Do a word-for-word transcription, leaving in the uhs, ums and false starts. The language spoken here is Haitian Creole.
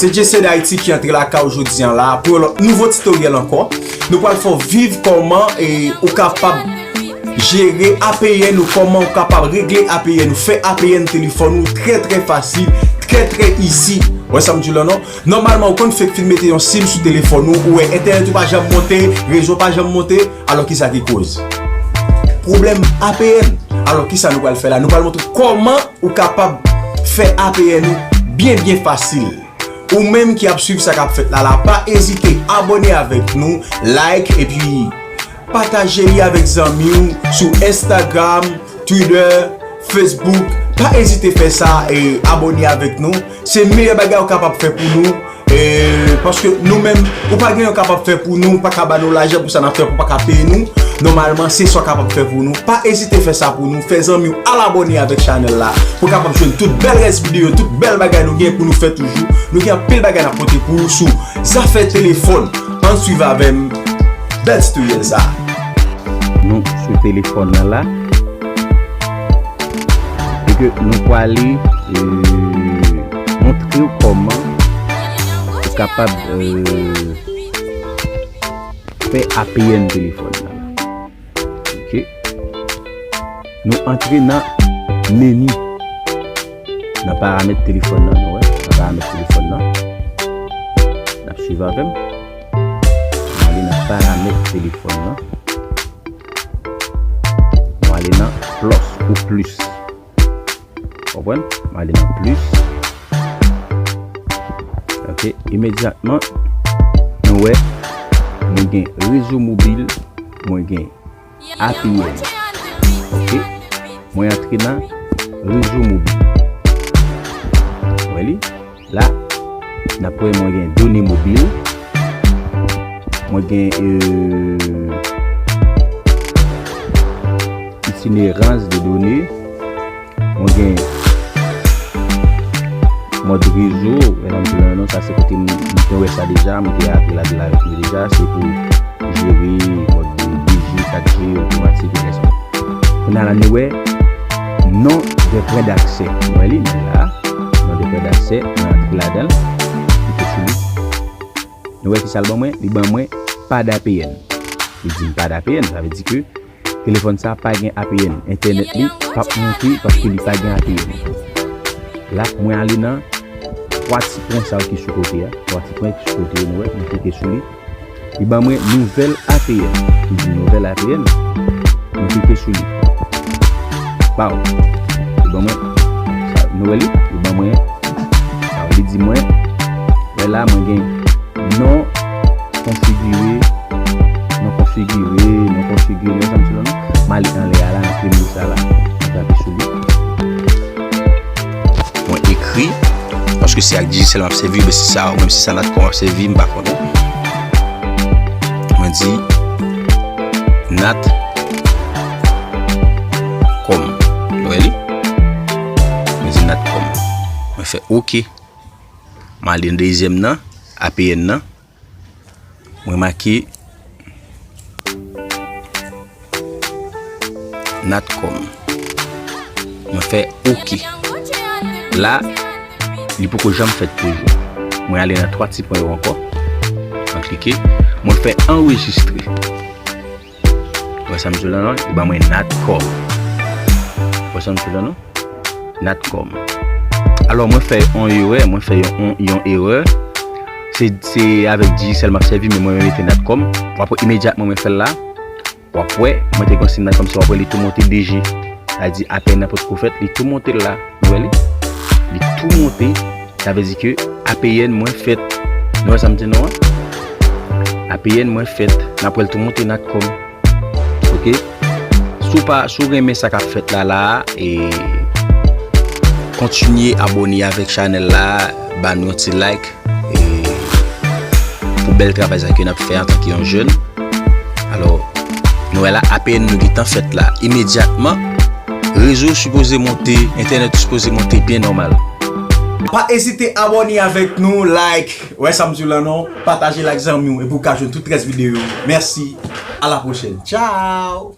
Se Jesse D'Haïti ki antre lakay ou jodi a la pou yon lòt nouvo tutoriel ankò. Nou pral fè w viv kòman e ou kapab jere A P N ou, kòman ou kapab regle A P N ou, fè A P N telefòn ou trè trè fasil, trè trè easy. Ou wè sa m di w la non? Nòmalman ou konn fèk fin mete yon sim sou telefòn ou, ou wè entènèt ou pa janm monte, rezo pa janm monte, alò kisa ki koz? Pwoblèm A P N. Alò kisa nou pral fè la? Nou pral montre w kòman ou kapab fè A P N ou byen byen fasil. Ou menm ki ap swiv sa k ap fèt la la, pa ezite abòne avèk nou, like, epi pataje li avèk zanmi w sou Instagram, Twitter, Facebook. Pa ezite fè sa e abòne avèk nou. Se meyè bagay ou kapab fè pou nou. E, paske nou menm, ou pa gen yon kapab fè pou nou, ou pa ka ba nou lajan pou sa n ap fè, pou pa ka peye nou. Nòmalman, se sa w kapab fè pou nou. Pa ezite fè sa pou nou. Fè zanmi w al abòne avèk chanèl la pou w kapab jwenn tout bèl rès videyo, tout bèl bagay nou gen pou nou fè toujou. Nou gen anpil bagay n ap pote pou ou sou zafè telefòn. Ann swiv avè m bèl tutoriel sa. Nou sou telefòn nan la. E ke nou prale, e, montre w kòman ou kapab, e, fè A P N telefòn nan. Ok. Nou antre nan meni. Nan paramèt telefòn nan, nou wè. Nan paramèt telefòn nan. N ap swiv avè m. Nou ale nan paramèt telefòn nan. Nou ale nan plus ou plis. Konprann? M ale nan plis. Ok, imedyatman, nou wè, mwen gen rezo mobil, mwen gen A P N. Ok, mwen antre nan rezo mobil. Wè li? La, n ap wè mwen gen done mobil. Mwen gen, euh, itinérans de done. Mwen gen mòd rezo, men nan non, sa se kote m, m te wè sa deja, mwen te antre ladan l avèk nou deja, se pou jere mòd de de G, kat G, otomatik, etsetera. Kounye a la, nou wè non de pwen daksè. Nou wè li, men la, non de pwen daksè, mwen antre ladan l, m klike sou li. Nou wè ki sa l ban mwen? Li ban mwen pa d A P N. Li di m pa d A P N, sa vle di ke telefòn sa pa gen A P N. Entènèt li p ap monte paske li pa gen A P N. La, mwen ale nan twa ti pwen sa yo ki sou kote a. Twa ti pwen ki sou kote yo, nou wè, mwen klike sou li. Li ban mwen nouvèl A P N. Li di nouvèl A P N. Mwen klike sou li. Pow. Li ban mwen, sa, nou wè li? Li ban mwen, sa, li di mwen, wè la, mwen gen non konfigire, non konfigire, non konfigire, non, sa m sou la, non. M ale anlè a la, nan premye sa la. Mwen frape sou li. Mwen ekri, paske se ak Digicel m ap sèvi, oubyen se sa, ou menm se sa Natcom ap sèvi, m pa konnen. Mwen di Natcom. Nou wè li? Mwen di Natcom. Mwen fè oke. M ale nan dezyèm nan, A P N nan. Mwen make Natcom. Mwen fè oke. La, li poko janm fèt toujou. Mwen ale nan twa ti pwen yo ankò. Mwen klike. Mwen fè anrejistre. Ou wè sa m sou la non? Li ban mwen Natcom. Ou wè sa m sou la non? Natcom. Alò, mwen fè yon erè, mwen fè yon, yon, yon erè. Se, se avèk Digicel m ap sèvi, men mwen mete Natcom. W ap wè imedyatman mwen fè l la. W ap wè, mwen te gen yon sim Natcom, se w ap wè li tou monte de G. Sa vle di apèn nan potko fèt, li tou monte la. Nou wè li? Li tou monte. Sa vle di ke A P N mwen fèt. Nou wè sa m di nou an? A P N mwen fèt. N ap wè l tou monte Natcom. Ok? Si w pa, si w renmen sa k ap fèt la la, e kontinye abòne avèk chanèl la, ba nou yon ti like, e pou bèl travay sa ke n ap fè antanke yon jèn. Alò, nou wè la, apèn nou gentan fèt la. Imedyatman, rezo sipoze monte, entènèt sipoze monte byen nòmal. Pa ezite abòne avèk nou, like, wè sa m di w la non, pataje l ak zanmi w, epi w ka jwenn tout rès videyo yo. Mèsi, a la pwochèn. Tchao!